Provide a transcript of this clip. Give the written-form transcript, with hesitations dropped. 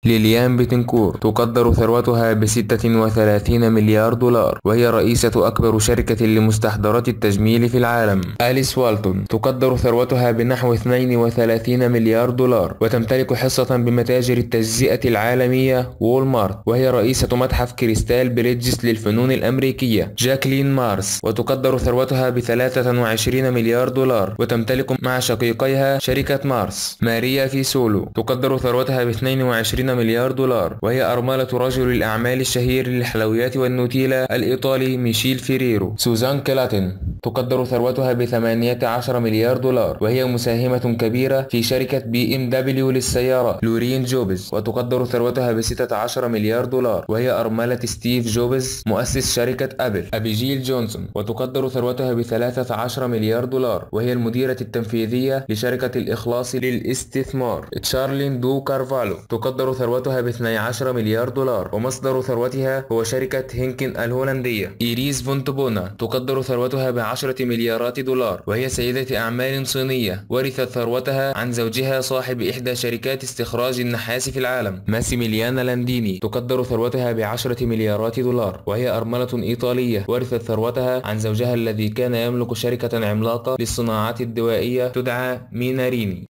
ليليان بيتنكور تقدر ثروتها ب36 مليار دولار، وهي رئيسة أكبر شركة لمستحضرات التجميل في العالم. أليس والتون تقدر ثروتها بنحو 32 مليار دولار، وتمتلك حصة بمتاجر التجزئة العالمية وول مارت، وهي رئيسة متحف كريستال بريدجز للفنون الأمريكية. جاكلين مارس وتقدر ثروتها ب23 مليار دولار، وتمتلك مع شقيقيها شركة مارس. ماريا فيسولو تقدر ثروتها ب22 مليار دولار، وهي أرملة رجل الأعمال الشهير للحلويات والنوتيلا الإيطالي ميشيل فيريرو. سوزان كلاتن تقدر ثروتها ب18 مليار دولار، وهي مساهمة كبيرة في شركة بي ام دبليو للسيارات. لورين جوبز وتقدر ثروتها ب16 مليار دولار، وهي أرملة ستيف جوبز مؤسس شركة أبل. أبيجيل جونسون وتقدر ثروتها ب13 مليار دولار، وهي المديرة التنفيذية لشركة الإخلاص للاستثمار. تشارلين دو كارفالو تقدر ثروتها ب12 مليار دولار، ومصدر ثروتها هو شركة هينكن الهولندية. إيريس فونتبونا تقدر ثروتها ب10 مليارات دولار، وهي سيدة أعمال صينية ورثت ثروتها عن زوجها صاحب إحدى شركات استخراج النحاس في العالم. ماسيميليانا لانديني تقدر ثروتها ب10 مليارات دولار، وهي أرملة إيطالية ورثت ثروتها عن زوجها الذي كان يملك شركة عملاقة للصناعات الدوائية تدعى ميناريني.